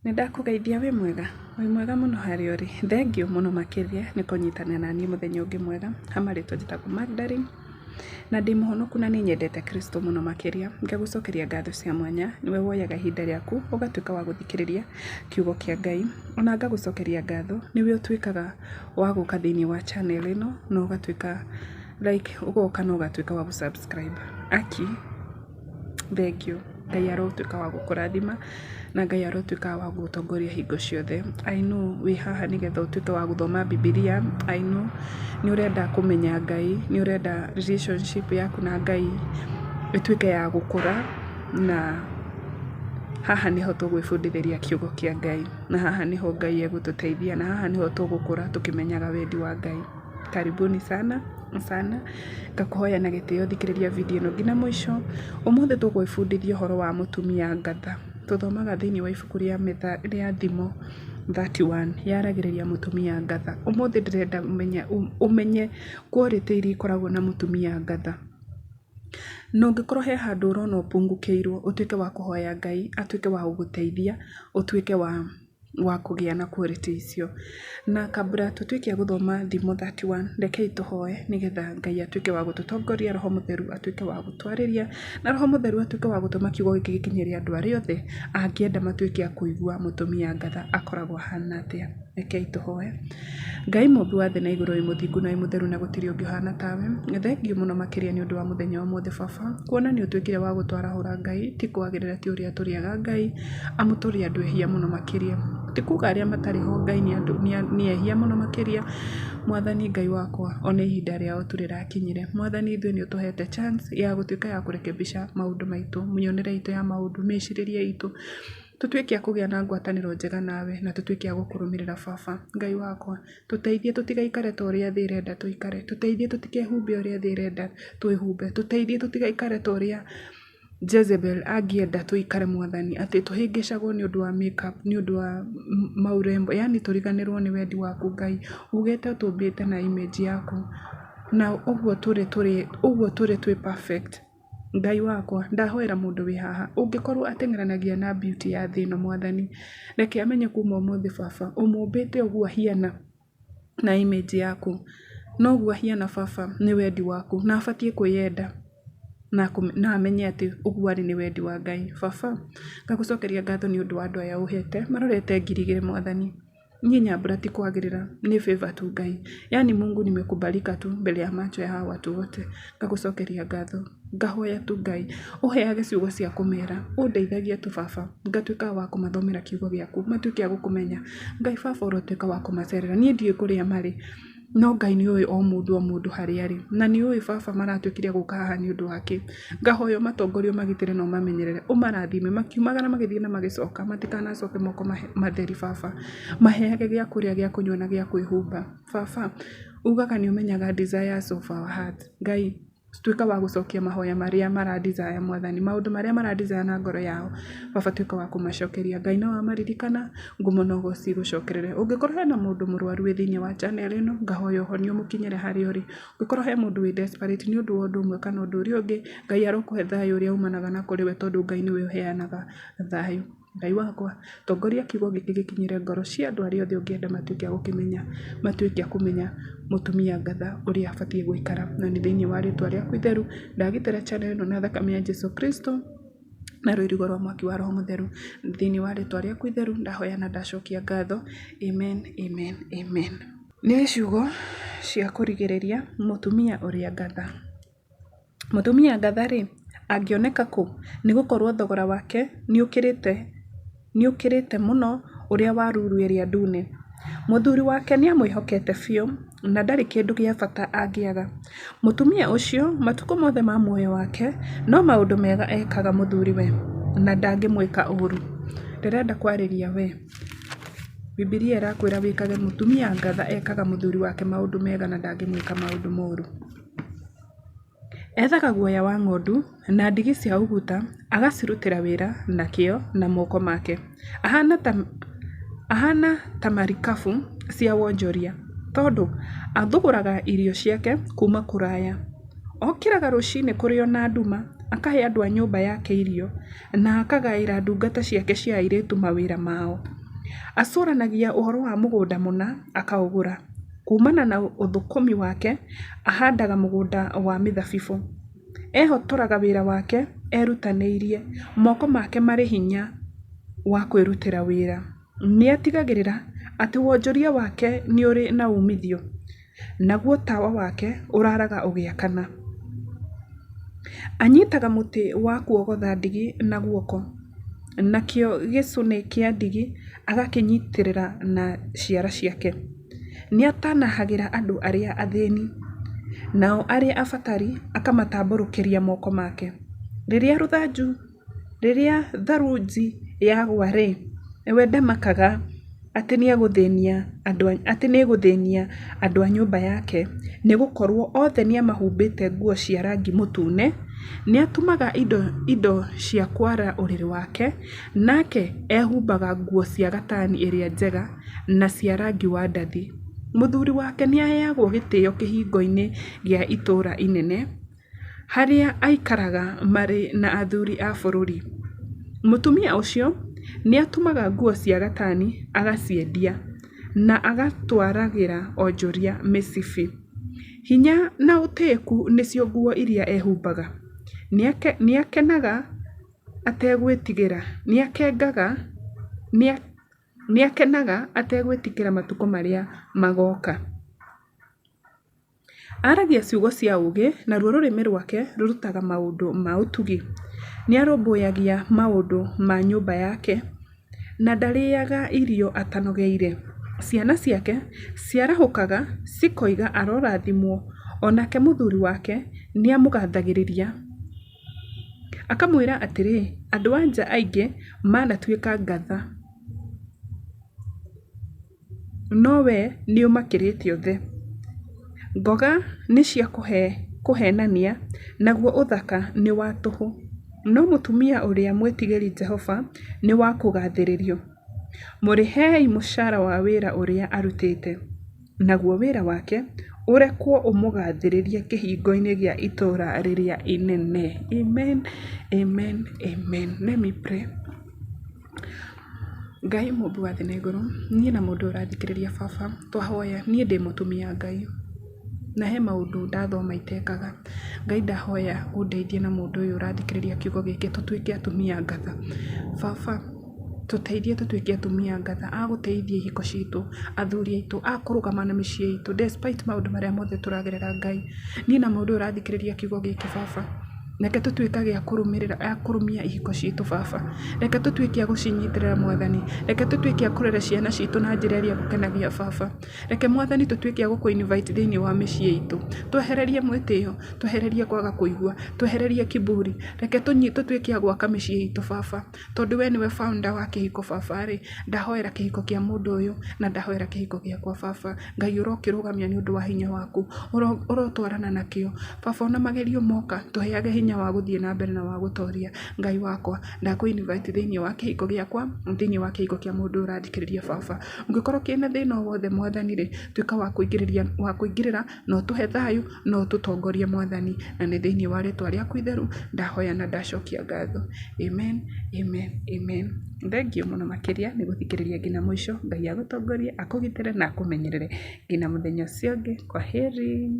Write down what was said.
Nĩndakũgeithia wĩ mwega? Wĩ mwega mũno harĩa ũrĩ. Thengiũ mũno makĩria nĩ kũnyitanĩra naniĩ mũthenya ũngĩ mwega. Ha marĩtwa njĩtagwo Magdalene na ndĩ mũhonoku na nĩ nyendete Kristo mũno makĩria. Ngagũcokeria ngatho cia mwanya nĩwe woyaga ihinda rĩaku ũgatuĩka wa gũthikĩrĩria kiugo kĩa Ngai. Ona ngagũcokeria ngatho nĩwe ũtuĩkaga wa gũka thĩinĩ wa channel ĩno na ũgatuĩka like ũgoka na ũgatuĩka wa gũ subscribe. Aki thengiũ. Ngai arotuĩka wa gũkũrathima na Ngai arotuĩka wa gũgũtongoria hingo ciothe. I know wĩ haha nĩgetha ũtuĩke wa gũthoma Bibilia. I know nĩ ũrenda kũmenya Ngai, nĩ ũrenda relationship yaku na Ngai ĩtuĩke ya gũkũra na haha nĩho tũgwĩbundithĩria kiugo kĩa Ngai na haha nĩho Ngai egũtũteithia na haha nĩho tũgũkũra tũkĩmenyaga wendi wa Ngai. Karibuni sana sana, ngakũhoya na gĩtĩo thikĩrĩria video ĩno nginya mũico. Ũmũthĩ tũgwĩbundithia ũhoro wa mũtumia ngatha. Tũthomaga thĩinĩ wa ibuku rĩa rĩa Thimo 31 yaragĩrĩria mũtumia ngatha. Ũmũthĩ ndĩrenda ũmenye quality iria ikoragwo na mũtumia ngatha. Na ũngĩkorwo he handũ ũrona ũpungukĩirwo, ũtuĩke wa kũhoya Ngai atuĩke wa gũgũteithia ũtuĩke wa wa kũgĩa na quality icio. Na kabla tũtuĩke a gũthoma Thimo 31, rekei tũhoe nĩgetha Ngai atuĩke wa gũtũtongoria, Roho Mũtheru atuĩke wa gũtwarĩria, na Roho Mũtheru atuĩke wa gũtũma kiugo gĩkĩ gĩkinyĩre andũ arĩa othe angĩenda matuĩke a kũigua mũtumia ngatha akoragwo ahana atĩa. Rekei tũhoe. Ngai mũmbi wa thĩ na igũrũ, wĩ mũthingu na wĩ mũtheru na gũtirĩ ũngĩ ũhana tawe. Thengiũ mũno makĩria nĩ ũndũ wa mũthenya wa ũmũthĩ baba, kuona nĩ ũtuĩkire wa gũtwarahũra Ngai, ti kwagĩrĩra ti ũrĩa tũrĩaga Ngai, amu tũrĩ andũ ehia mũno makĩria. Ti kuga arĩa matarĩ ho Ngai nĩ andũ nĩ ehia mũno makĩria, Mwathani Ngai wakwa ona ihinda rĩao tu rĩrakinyire. Mwathani ithuĩ nĩ ũtũhete chance ya gũtuĩka ya kũrekebisha maũndũ maitũ, mĩonere itũ ya maũndũ, mĩcirĩrie itũ. Tũtuĩke a kũgĩa na ngwatanĩro njega nawe na tũtuĩke a gũkũrũmĩrĩra baba. Ngai wakwa, tũteithie tũtigaikare ta ũrĩa thĩ ĩrenda tũikare, tũteithie tũtikehumbe ũrĩa thĩ ĩrenda twĩhumbe, tũteithie tũtigaikare ta ũrĩa Jezebel angĩenda tũikare Mwathani, atĩ tũhĩngĩcagwo nĩ ũndũ wa make up, nĩ ũndũ wa maurembo, yaani tũriganĩrwo nĩ wendi waku Ngai. Ugĩte ũtũmbĩte na image yaku na ũguo tũrĩ tũrĩ ũguo tũrĩ twĩ perfect. Ngai wakwa, ndahoera mũndũ wĩ haha, ũngĩkorwo ateng'eranagia na beauty ya thĩ ĩno Mwathani, reke amenye kuma ũmũthĩ baba, ũmũmbĩte ũguo ahiana na image yaku, na ũguo ahiana baba nĩ wendi waku, na abatiĩ kwĩyenda na amenye atĩ ũguo arĩ nĩ wendi wa Ngai. Baba, ngagũcokeria ngatho nĩ ũndũ wa andũ aya ũhete, marorete 2,000 Mwathani. Niĩ Nyambura ti kwagĩrĩra, nĩ favor tu Ngai. Yaani Mungu nimekubalika tu mbele ya macho ya hawa watu wote. Ngagũcokeria ngatho. Ngahoya tu Ngai, ũheage ciugo cia kũmera, ũndeithagie tu baba, ngatuĩka wa kũmathomera kiugo gĩaku, matuĩke a gũkũmenya. Ngai baba ũrotuĩka wa kũmacerera, niĩ ndiũĩ kũrĩa marĩ. No Ngai nĩ ũĩ o mũndũ o mũndũ harĩa arĩ. Na nĩ ũĩ baba maratuĩkire gũka haha nĩ ũndũ wa kĩ. Ngahoya ũmatongorie ũmagitĩre na ũmamenyerere. Ũmarathime makiumagara magĩthiĩ na magĩcoka matikanacoke moko matheri baba. Maheage gĩa kũrĩa gĩa kũnyua na gĩa kwĩhumba. Baba, ugaga nĩ ũmenyaga desires of our heart. Ngai Tuĩka wa gũcokia mahoya marĩa mara desire Mwathani, maũndũ marĩa mara desire na ngoro yao, baba tuĩka wa kũmacokeria. Ngai no wamaririkana, ngumo na ũgoci igũcokerere. Ũngĩkorwo hena mũndũ mũrwaru wĩ thĩiniĩ wa channel ĩno, ngahoya ũhonio ũmũkinyĩre harĩa ũrĩ. Ũngĩkorwo he mũndũ wĩ desperate nĩ ũndũ wa ũndũ ũmwe kana ũndũ ũrĩa ũngĩ, Ngai arokũhe thayũ ũrĩa umanaga na kũrĩ we tondũ Ngai nĩwe ũheanaga thayũ. Ngai wakwa, tongoria kiugo gĩkĩ gĩkinyĩre ngoro cia andũ arĩa othe ũngĩenda matuĩke a gũkĩmenya, matuĩke a kũmenya mũtumia ngatha ũrĩa abatiĩ gũikara. Na nĩ thĩinĩ wa rĩtwa rĩaku itheru, ndagitĩra channel ĩno na thakame ya Jesu Kristo, na rũirigo rwa mwaki wa Roho Mũtheru. Thĩinĩ wa rĩtwa rĩaku itheru, ndahoya na ndacokia ngatho. Amen, amen, amen. Nĩ ciugo cia kũrigĩrĩria mũtumia ũrĩa ngatha. Mũtumia ngatha-rĩ, angĩoneka kũ? Nĩ gũkorũo thogora wake nĩũkĩrĩte mũno ũrĩa wa ruru ĩrĩa ndune. Mũthuri wake nĩamwĩhokete biũ na ndarĩ kĩndũ gĩa bata angĩaga. Mũtumia ũcio matukũ mothe ma muoyo wake no maũndũ mega ekaga mũthuriwe na ndangĩmwĩka ũũru. Ndĩrenda kwarĩria we. Bibilia ĩrakwĩra wĩkage mũtumia ngatha ekaga mũthuri wake maũndũ mega na ndangĩmwĩka maũndũ moru. Ethaga guoya wa ng'ondu na ndigi cia ũguta agacirutĩra wĩra na kĩyo na moko make. Ahana ta marikabu cia wonjoria tondũ athũgũraga irio ciake kuuma kũraya. Okĩraga rũcinĩ kũrĩ o na nduma Akahe andũ a nyũmba yake irio, na akagaĩra ndungata ciake cia airĩtu mawĩra mao. Acũranagia ũhoro wa mũgũnda mũna, akaũgũra. Kuumana na ũthũkũmi wake, ahandaga mũgũnda wa mĩthabibũ. Ehotoraga wĩra wake erutanĩirie, moko make marĩ hinya wa kwĩrutĩra wĩra. Nĩ atigagĩrĩra atĩ wonjoria wake nĩ ũrĩ na uumithio, naguo tawa wake ũraaraga ũgĩakana. Anyitaga mũtĩ wa kuogotha ndigi na guoko, nakĩo gĩcũnĩ kĩa ndigi agakĩnyitĩrĩra na ciara ciake. Nĩatanahagĩra andũ arĩa athĩni, nao arĩa abatari akamatambũrũkĩria moko make. Rĩrĩa rũthanju rĩrĩa tharunji yagũa-rĩ, we ndamakaga atĩ nĩegũthĩnia andũ atĩ nĩĩgũthĩnia andũ a nyũmba yake, nĩgũkorwo othe nĩamahumbĩte nguo cia rangi mũtune. Nĩatumaga indo indo cia kwara ũrĩrĩ wake, nake ehumbaga nguo cia gatani ĩrĩa njega na cia rangi wa ndathi. Mũthuri wake nĩaheagwo gĩtĩo kĩhingo-inĩ gĩa itũũra inene, harĩa aikaraga marĩ na athuri a bũrũri. Mũtumia ũcio nĩatumaga nguo cia gatani agaciendia, na agatwaragĩra onjoria mĩcibi. Hinya na ũtĩĩku nĩcio nguo iria ehumbaga. Nĩakenaga ategwĩtigĩra, nĩakengaga nĩakenaga ategwĩtigĩra matukũ marĩa magooka. Aragia ciugo cia ũũgĩ, naruo rũrĩmĩ rwake rũrutaga maũndũ ma ũtugi. Nĩarũmbũyagia maũndũ ma nyũmba yake, na ndarĩĩaga irio atanogeire. Ciana ciake ciarahũkaga cikoiga arorathimwo, o nake mũthuri wake nĩamũgathagĩrĩria akamwĩra atĩrĩ, "Andũ-a-nja aingĩ manatuĩka ngatha, no wee nĩũmakĩrĩte othe." Ngoga nĩ cia kũheenania, naguo ũthaka nĩ wa tũhũ, no mũtumia ũrĩa mwĩtigĩri Jehova nĩ wa kũgaathĩrĩrio. Mũrĩhei mũcara wa wĩra ũrĩa arutĩte, naguo wĩra wake ũrekwo ũmũgaathĩrĩrie kĩhingo-inĩ gĩa itũũra rĩrĩa inene. Amen, amen, amen. Let me pray. Ngai mũmbi wa thĩ na igũrũ, niĩ na mũndũ ũrathikĩrĩria baba, twahoya, niĩ ndĩ mũtumia Ngai, na he maũndũ ndathoma itekaga. Ngai ndahoya ũndeithie na mũndũ ũyũ ũrathikĩrĩria kiugo gĩkĩ tũtuĩke atumia ngatha. Baba, tũteithie tũtuĩke atumia ngatha a gũtĩithia ihiko citũ, athuri aitũ, a kũrũgama na mĩciĩ itũ despite maũndũ marĩa mothe tũragerera Ngai. Niĩ na mũndũ ũyũ ũrathikĩrĩria kiugo gĩkĩ baba, reke tũtuĩkage a kũrũmĩrĩra a kũrũmia ihiko citũ baba. Reke tũtuĩke a gũcinyitĩrĩra mwathani. Reke tũtuĩke a kũrera ciana citũ na njĩra ĩrĩa ĩgũkenagia baba. Reke mwathani tũtuĩke a gũkũ invite thĩinĩ wa mĩciĩ itũ. Twehererie mwĩtĩo, twehererie kwaga kũigua, twehererie kiburi. Reke tũtuĩke a gwaka mĩciĩ itũ baba. Tondũ we nĩwe founder wa kĩhiko baba rĩ, ndahoera kĩhiko kĩa mũndũ ũyũ na ndahoera kĩhiko gĩakwa baba. Ngai ũrokĩrũgamia nĩ ũndũ wa hinya waku, ũrotwarana nakĩo. Baba ona magerio moka, tũheage hinya wa gũthiĩ na mbere na wa gũtoria. Ngai wakwa, ndakũ invite thĩinĩ wa kĩhiko gĩakwa, thĩinĩ wa kĩhiko kĩa mũndũ ũyũ ũrathikĩrĩria baba. Ũngĩkorwo kĩna thĩna o wothe mwathani rĩ, tuĩka wa kũingĩrĩria wa kũingĩrĩra na ũtũhe thayũ na ũtũtongorie mwathani. Na nĩ thĩinĩ wa rĩtwa rĩaku itheru ndahoya na ndacokia ngatho. Amen, amen, amen. Thengiũ mũno makĩria nĩ gũthikĩrĩria nginya mũico. Ngai agũtongorie, akũgitĩre na akũmenyerere nginya mũthenya ũcio ũngĩ. Kwaheri.